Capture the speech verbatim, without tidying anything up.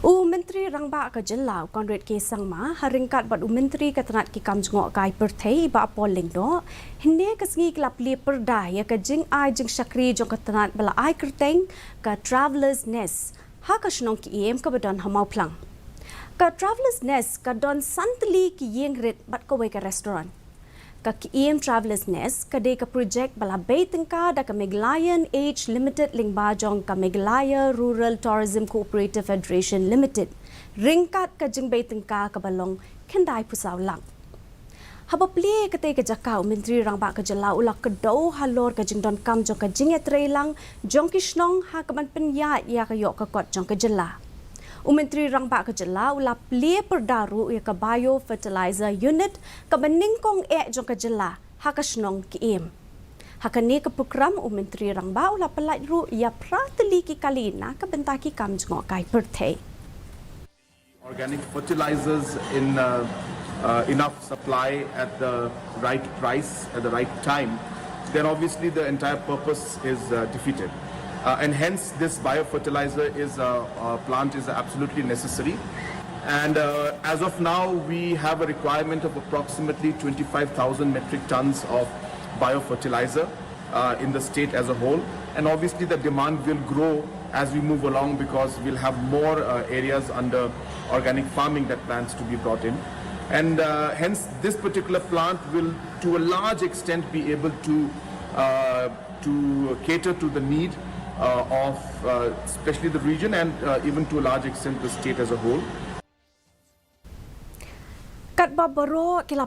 U Myntri Rangbah ka Jylla u Conrad K Sangma ha ryngkat bad u Myntri ka tnat ki kam jngohkai pyrthei Bah Paul Lyngdoh, hynne ka sngi ki la plie pyrda ïa ka jingai jingshakri jong ka tnat ba la ai kyrteng ka Traveller's Nest ha ka shnong Kyiem kaba don ha Mawphlang. Ka Traveller's Nest ka don san tylli ki ïing rit bad kawei ka restaurant. Ka Kyiem Traveller's Nest ka dei ka projek ba la bei tyngka da ka Meghalayan Age Limited lyngba jong ka Meghalaya Rural Tourism Cooperative Federation Limited ryngkat ka jingbei tyngka kaba long khyndai phew saw lak. Haba plie ïa katei ka jaka, u Myntri Rangbah ka Jylla u la kdew halor ka jingdonkam jong ka jingïatreilang jong ki shnong ha kaban pynïaid ïa ka ïoh ka kot jong ka Jylla. U Myntri Rangbah ka Jylla u la plie pyrda ruh ïa ka Bio Fertilizer Unit kaba nyngkong eh jong ka Jylla ha ka shnong Kyiem. Ha kane ka prokram u Myntri Rangbah u la pyllait ruh ïa phra tylli ki kali na ka bynta ki kam jngohkai pyrthei. Organic fertilizers in uh, uh, enough supply at the right price at the right time, then obviously the entire purpose is uh, defeated. Uh, and hence, this biofertilizer is uh, uh, plant is absolutely necessary. And uh, as of now, we have a requirement of approximately twenty-five thousand metric tons of biofertilizer uh, in the state as a whole. And obviously, the demand will grow as we move along because we'll have more uh, areas under organic farming that plans to be brought in. And uh, hence, this particular plant will, to a large extent, be able to uh, to cater to the need uh, of uh, especially the region and uh, even to a large extent the state as a whole. Katba baroh ki la